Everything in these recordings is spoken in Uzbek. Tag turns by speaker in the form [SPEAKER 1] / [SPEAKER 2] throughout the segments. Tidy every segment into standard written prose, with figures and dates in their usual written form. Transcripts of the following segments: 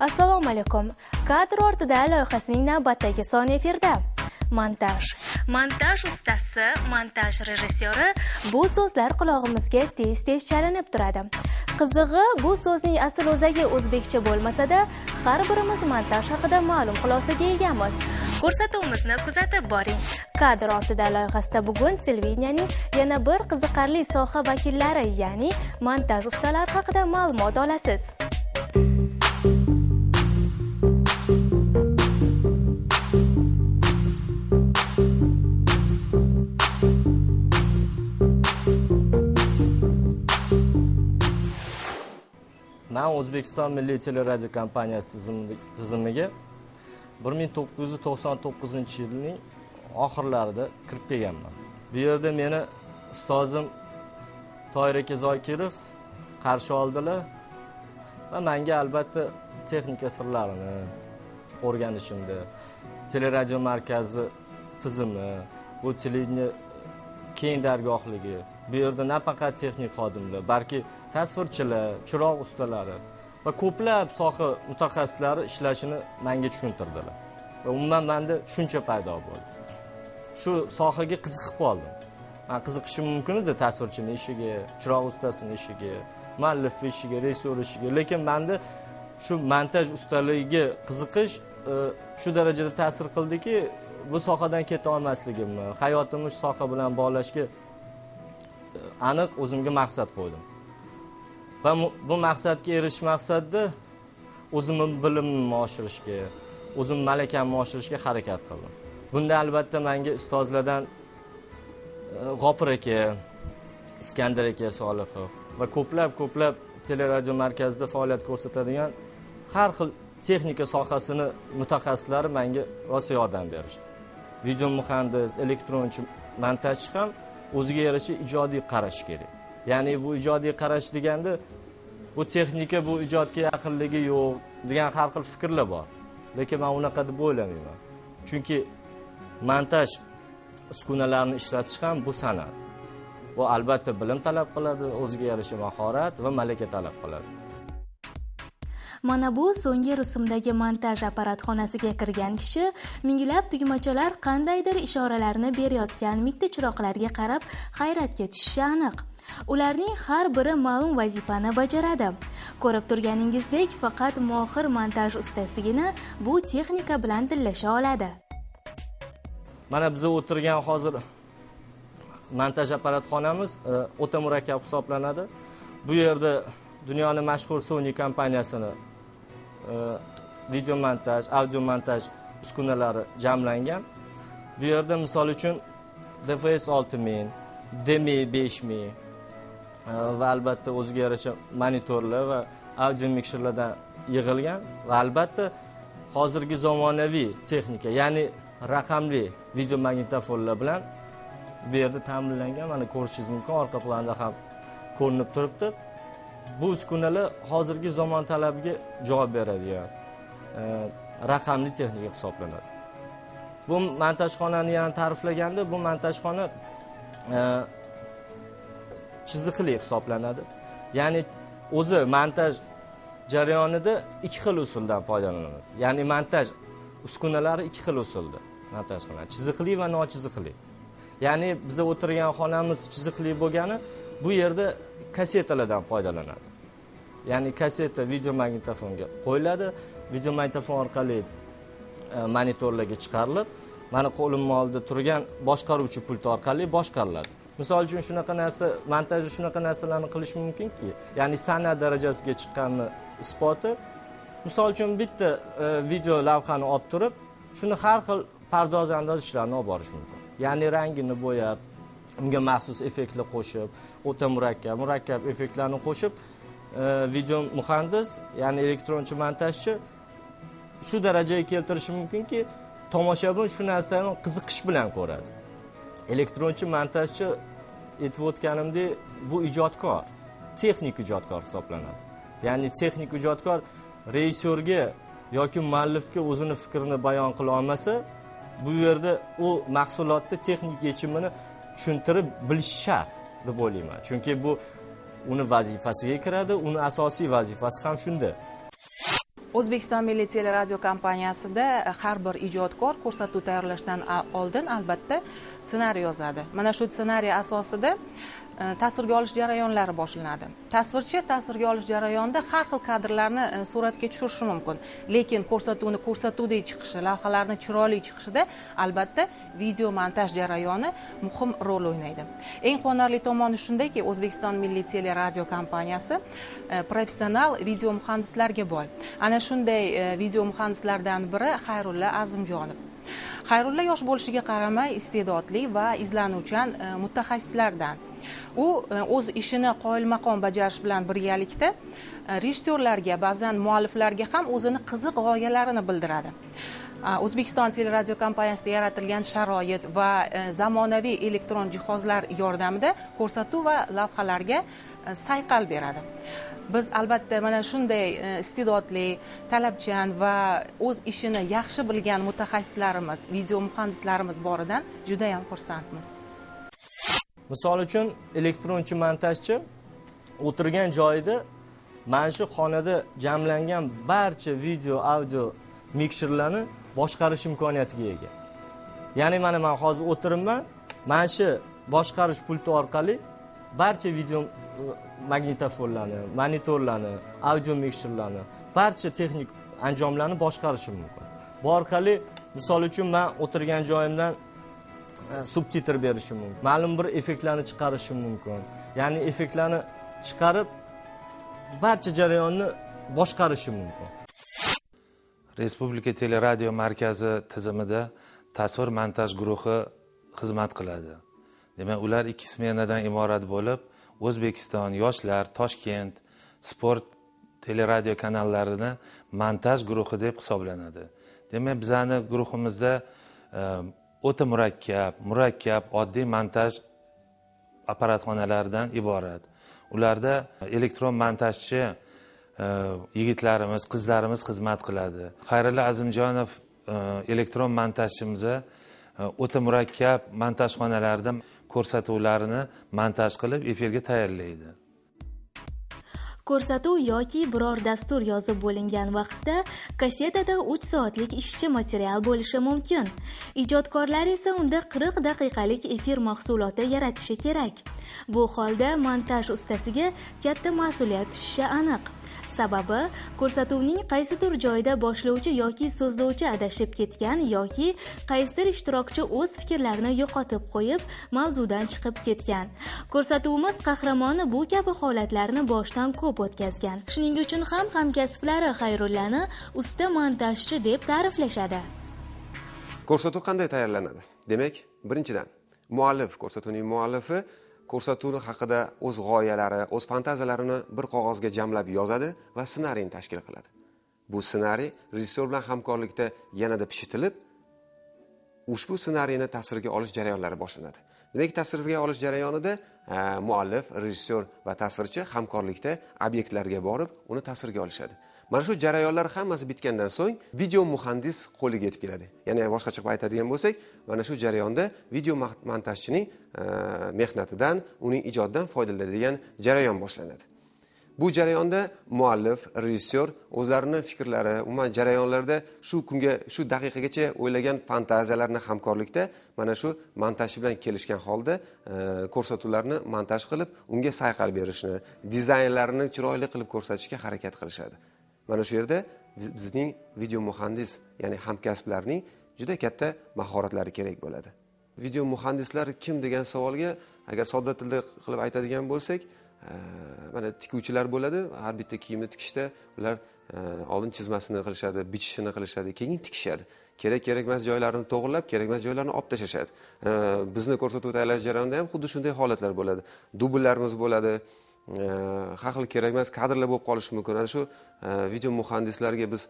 [SPEAKER 1] Assalomu alaykum. Kadr ortida loyihasining navbatdagi soni efirda. Montaj. Montaj ustasi, montaj rejissyori, bu so'zlar qulog'imizga tez-tez chalinib turadi. Qizig'i, bu so'zning asl o'zagi o'zbekcha bo'lmasa-da, har birimiz montaj haqida ma'lum xulosaga egamiz. Ko'rsatuvimizni kuzatib boring. Kadr ortida loyihasida bugun televideniyening yana bir qiziqarli soha vakillari, ya'ni montaj ustalari haqida ma'lumot olasiz.
[SPEAKER 2] Men O'zbekiston Milliy teleradiokompaniyasi tizimiga 1999-yilning oxirlarida kirib kelganman. Bu yerda meni ustozim Toyir aka Zokirov qarshi oldilar va menga albatta texnika sirlarini o'rganishimda, teleradio markazi tizimi, bu televideniye keng dargohligi, bu yerda nafaqat texnik xodimlar, balki tasvirchilar, chiroq ustalari va ko'plab soha mutaxassislari ishlashini menga tushuntirdilar. Va umuman menda tushuncha paydo bo'ldi. Shu sohaga qiziqib qoldim. Men qiziqishim mumkin edi tasvirchining ishiga, chiroq ustasining ishiga, muallif ishiga, rejissyor ishiga, lekin menda shu montaj ustaligiga qiziqish shu darajada ta'sir qildiki, bu sohadan keta olmasligimni, hayotimni shu soha bilan bog'lashga aniq o'zimga maqsad qo'ydim. Va bu maqsadga erishish maqsadida o'zimni bilimimni oshirishga, o'zim malakamni oshirishga harakat qildim. Bunda albatta menga ustozlardan G'opir aka, Iskandar aka Solihov va ko'plab teleradio markazida faoliyat ko'rsatadigan har xil texnika sohasini mutaxassislari menga rosa yordam berishdi. Video muhandis, elektronchi, montajchi ham o'ziga yarasha ijodiy qarash kerak. Ya'ni bu ijodiy qarash deganda bu texnika bu ijodga yaqinligi yo'q degan har xil fikrlar bor. Lekin men unaqa deb o'ylamayman. Chunki montaj uskunalarini ishlatish ham bu san'at. Bu albatta bilim talab qiladi, o'ziga yarasha mahorat va malaka talab qiladi.
[SPEAKER 1] Mana bu so'nggi rusumdagi montaj apparatxonasiga kirgan kishi minglab tugmachalar qandaydir ishoralarni berayotgan mitti chiroqlarga qarab hayratga tushishi aniq. Ularning har biri ma'lum vazifani bajaradi. Ko'rib turganingizdek, faqat mohir montaj ustasigina bu texnika bilan tillasha oladi.
[SPEAKER 2] Mana biz o'tirgan hozir montaj apparatxonamiz o'ta murakkab hisoblanadi. Bu yerda dunyoning mashhur Sony kompaniyasini video montaj, audio montaj uskunalari jamlangan. Bu yerda misol uchun DFS 6000, DMI 5000 va albatta o'ziga yarasha monitorlar va audio mikserlardan yig'ilgan va albatta hozirgi zamonaviy texnika, ya'ni raqamli video magnitofonlar bilan bu yerda ta'minlangan. Mana ko'rishingiz mumkin, orqa planda ham ko'rinib turibdi. Bu uskunalar hozirgi zamon talabiga javob beradigan raqamli texnika hisoblanadi. Bu montajxonani yana ta'riflaganda, bu montajxona chiziqli hisoblanadi. Ya'ni o'zi montaj jarayonida ikki xil usuldan foydalaniladi. Ya'ni montaj uskunalari ikki xil usulda montaj qilinadi. Chiziqli va nochiziqli. Ya'ni biz o'tirgan xonamiz chiziqli bo'lgani, bu yerda kasetalardan foydalanadi. Ya'ni kaseta video magnitofonga qo'yiladi, video magnitofon orqali monitorlarga chiqarilib, mana qo'limning oldida turgan boshqaruvchi pult orqali boshqariladi. Misol uchun shunaqa narsa, montajda shunaqa narsalarni qilish mumkinki, ya'ni san'at darajasiga chiqqanini isboti. Misol uchun bitta video lavhani olib turib, shuni har xil pardoz-andoz ishlarni olib borish mumkin. Ya'ni rangini bo'yab, unga maxsus effektlar qo'shib, o'ta murakkab effektlarni qo'shib, video muhandis, ya'ni elektronchi montajchi shu darajaga keltirishi mumkinki, tomoshabin shu narsani qiziqish bilan ko'radi. Elektronchi montajchi, aytib o'tganimdek, bu ijodkor, texnik ijodkor hisoblanadi. Ya'ni texnik ijodkor rejissyorga yoki muallifga o'zini fikrini bayon qila olmasa, bu yerda u mahsulotni texnik yechimini tushuntirib bilish shart deb o'ylayman. Chunki bu uni vazifasiga kiradi, uni asosiy vazifasi ham shunda.
[SPEAKER 3] O'zbekiston Milliy teleradiokompaniyasida har bir ijodkor ko'rsatuv tayyorlashdan oldin albatta ssenariy yozadi. Mana shu ssenariy asosida tasvirga olish jarayonlari boshlanadi. Tasvirchi tasvirga olish jarayonida har xil kadrlarni suratga tushirishi mumkin, lekin ko'rsatuvni ko'rsatuvdek chiqishi, lavhalarni chiroyli chiqishida albatta video montaj jarayoni muhim rol o'ynaydi. Eng quvonarli tomoni shundaki, O'zbekiston Milliy teleradiokompaniyasi professional video muhandislarga boy. Ana shunday video muhandislardan biri Xayrulla Azimjonov. Xayrulla yosh bo'lishiga qaramay iste'dodli va izlanuvchan mutaxassislardan. U o'z ishini qoyilmaqom bajarish bilan birgalikda rejissyorlarga, ba'zan mualliflarga ham o'zini qiziq g'oyalarini bildiradi. O'zbekiston teleradiokompaniyasida yaratilgan sharoit va zamonaviy elektron jihozlar yordamida ko'rsatuv va lavhalarga sayqal beradi. Biz albatta mana shunday iste'dodli, talabchan va o'z ishini yaxshi bilgan mutaxassislarimiz, video muhandislarimiz boridan juda ham xursandmiz.
[SPEAKER 2] Misol uchun, elektronchi montajchi o'tirgan joyida mana shu xonada jamlangan barcha video, audio mikserlarni boshqarish imkoniyatiga ega. Ya'ni mana men hozir o'tiribman, mana shu boshqarish pulti orqali barcha video magnitofonlarni, monitorlarni, audio mikserlarni, barcha texnik anjomlarni boshqarishim mumkin. Bu orqali misol uchun men o'tirgan joyimdan subtitr berishim mumkin. Ma'lum bir effektlarni chiqarishim mumkin. Ya'ni effektlarni chiqarib barcha jarayonni boshqarishim mumkin.
[SPEAKER 4] Respublika teleradio markazi tizimida tasvir montaj guruhi xizmat qiladi. Demak, ular 2 smenadan iborat bo'lib, O'zbekiston, Yoshlar, Toshkent, Sport teleradio kanallarini montaj guruhi deb hisoblanadi. Demak, bizning guruhimizda o'ta murakkab, oddiy montaj apparatxonalaridan iborat. Ularda elektron montajchi yigitlarimiz, qizlarimiz xizmat qiladi. Xayrulla Azimjonov elektron montajchimiz o'ta murakkab montajxonalarda ko'rsatuvlarni montaj qilib efirga tayyorlaydi.
[SPEAKER 1] Ko'rsatuv yoki biror dastur yozib bo'lingan vaqtda kassetada 3 soatlik ishchi material bo'lishi mumkin. Ijodkorlar esa unda 40 daqiqalik efir mahsuloti yaratishi kerak. Bu holda montaj ustasiga katta mas'uliyat tushishi aniq. Sababi, ko'rsatuvning qaysidir joyida boshlovchi yoki so'zlovchi adashib ketgan yoki qaysidir ishtirokchi o'z fikrlarini yo'qotib qo'yib, mavzudan chiqib ketgan. Ko'rsatuvimiz qahramoni bu kabi holatlarni boshdan ko'p o'tkazgan. Shuning uchun ham hamkasblari Xayrullani usta montajchi deb ta'riflashadi.
[SPEAKER 5] Ko'rsatuv qanday tayyorlanadi? Demak, birinchidan, muallif, ko'rsatuvning muallifi ko'rsatuv haqida o'z g'oyalari, o'z fantaziyalarini bir qog'ozga jamlab yozadi va ssenariyni tashkil qiladi. Bu ssenariy rejissyor bilan hamkorlikda yanada pishitilib, ushbu ssenariyni tasvirga olish jarayonlari boshlanadi. Demak, tasvirga olish jarayonida muallif, rejissyor va tasvirchi hamkorlikda obyektlarga borib, uni tasvirga olishadi. Mana shu jarayonlar hammasi bitgandan so'ng video muhandis qo'liga yetib keladi. Ya'ni boshqacha qilib aytadigan bo'lsak, mana shu jarayonda video montajchining mehnatidan, uning ijodidan foydalanadigan jarayon boshlanadi. Bu jarayonda muallif, rejissyor o'zlarini fikrlari, umuman jarayonlarda shu kunga, shu daqiqagacha o'ylagan fantaziyalarini hamkorlikda mana shu montajchi bilan kelishgan holda ko'rsatuvlarni montaj qilib, unga sayqal berishni, dizaynlarini chiroyli qilib ko'rsatishga harakat qilishadi. Mana shu yerda bizning video muhandis, ya'ni hamkasblarning juda katta mahoratlari kerak bo'ladi. Video muhandislar kim degan savolga agar sodda tilda qilib aytadigan bo'lsak, mana tikuvchilar bo'ladi. Har bitta kiyimni tikishda ular oldin chizmasini qilishadi, bichishini qilishadi, keyin tikishadi. Kerak emas joylarini to'g'rilab, kerak emas joylarini olib tashlashadi. Bizni ko'rsatuv tayyorlash jarayonida ham xuddi shunday holatlar bo'ladi. Dubllarimiz bo'ladi. Har xil kerak emas kadrlar bo'lib qolishi mumkin. Ana shu video muhandislarga biz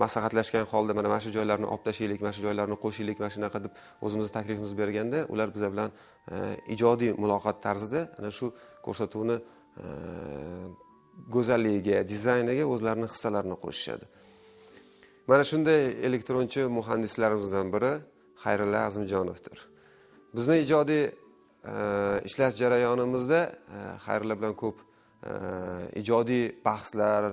[SPEAKER 5] maslahatlashgan holda mana shu joylarni olib tashlaylik, mana shu joylarni qo'shaylik, mana shunaqa deb o'zimizni taklifimizni berganda, ular biz bilan ijodiy muloqot tarzida ana shu ko'rsatuvni go'zalligiga, dizayniga o'zlarining hissalarini qo'shishadi. Mana shunday elektronchi muhandislarimizdan biri Xayrulla Azimjonovdir. Bizni ijodiy ishlash jarayonimizda Xayrulla bilan ko'p ijodiy bahslar,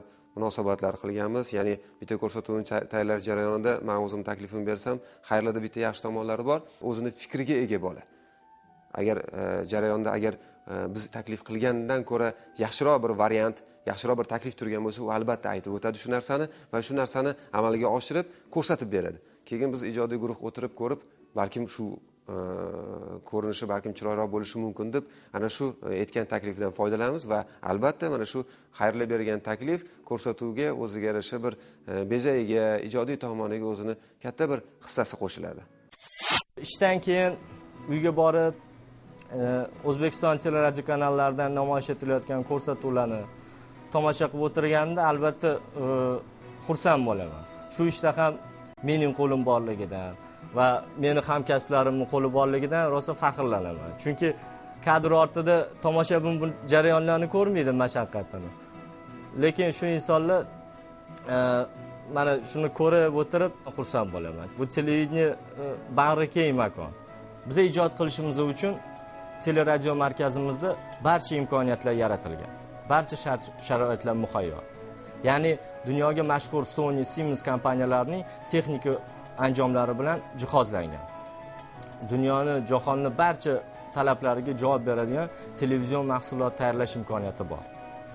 [SPEAKER 5] munosabatlar qilganmiz. Ya'ni bitta ko'rsatuvni tayyorlash jarayonida men o'zim taklifimni bersam, Xayrlada bitta yaxshi tomonlari bor, o'zini fikriga ega bola. Agar jarayonda agar biz taklif qilgandan ko'ra yaxshiroq bir variant, yaxshiroq bir taklif turgan bo'lsa, u albatta aytib o'tadi shu narsani va shu narsani amalga oshirib ko'rsatib beradi. Keyin biz ijodiy guruh o'tirib ko'rib, balkim shu ko'rinishi balkim chiroyliroq bo'lishi mumkin deb ana shu aytgan taklifdan foydalanamiz va albatta mana shu Xayrli bergan taklif ko'rsatuvga o'ziga yarasha bir bezagiga, ijodiy tomoniga o'zini katta bir hissasi qo'shiladi.
[SPEAKER 2] Ishdan keyin uyga borib O'zbekiston teleradio kanallaridan namoyish etilayotgan ko'rsatuvlarni tomosha qilib o'tirganimda albatta xursand bo'laman. Shu ishda ham mening qo'lim borligidan va meni hamkasblarimning qo'li borligidan rosa faxrlanaman. Chunki kadr ortida tomoshabin bu jarayonlarni ko'rmaydi, mashaqqatini. Lekin shu insonlar mana shuni ko'rib o'tirib xursand bo'laman. Bu televideniye bag'ri keng makon. Biz ijod qilishimiz uchun teleradio markazimizda barcha imkoniyatlar yaratilgan. Barcha sharoitlar muhayyo. Ya'ni dunyoga mashhur Sony, Siemens kompaniyalarining texnika anjomlari bilan jihozlangan. Dunyoni, jahonni barcha talablariga javob beradigan televizion mahsulot tayyorlash imkoniyati bor.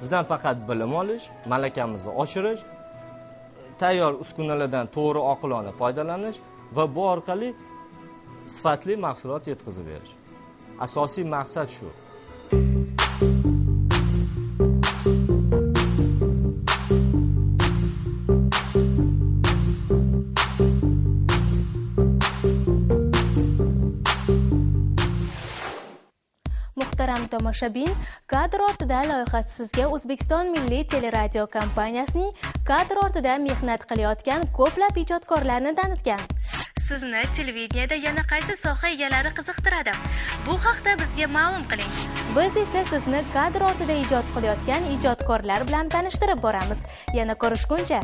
[SPEAKER 2] Bizdan faqat bilim olish, malakamizni oshirish, tayyor uskunalardan to'g'ri, oqilona foydalanish va bu orqali sifatli mahsulot yetkazib berish. Asosiy maqsad shu.
[SPEAKER 1] Muhtaram tomoshabin, kadr ortida loyihasi sizga O'zbekiston Milliy teleradio kompaniyasining kadr ortida mehnat qilayotgan ko'plab ijodkorlarni tanitgan. Sizni televideniyada yana qaysi soha egalari qiziqtiradi? Bu haqda bizga ma'lum qiling. Biz esa sizni kadr ortida ijod qilayotgan ijodkorlar bilan tanishtirib boramiz. Yana ko'rishguncha.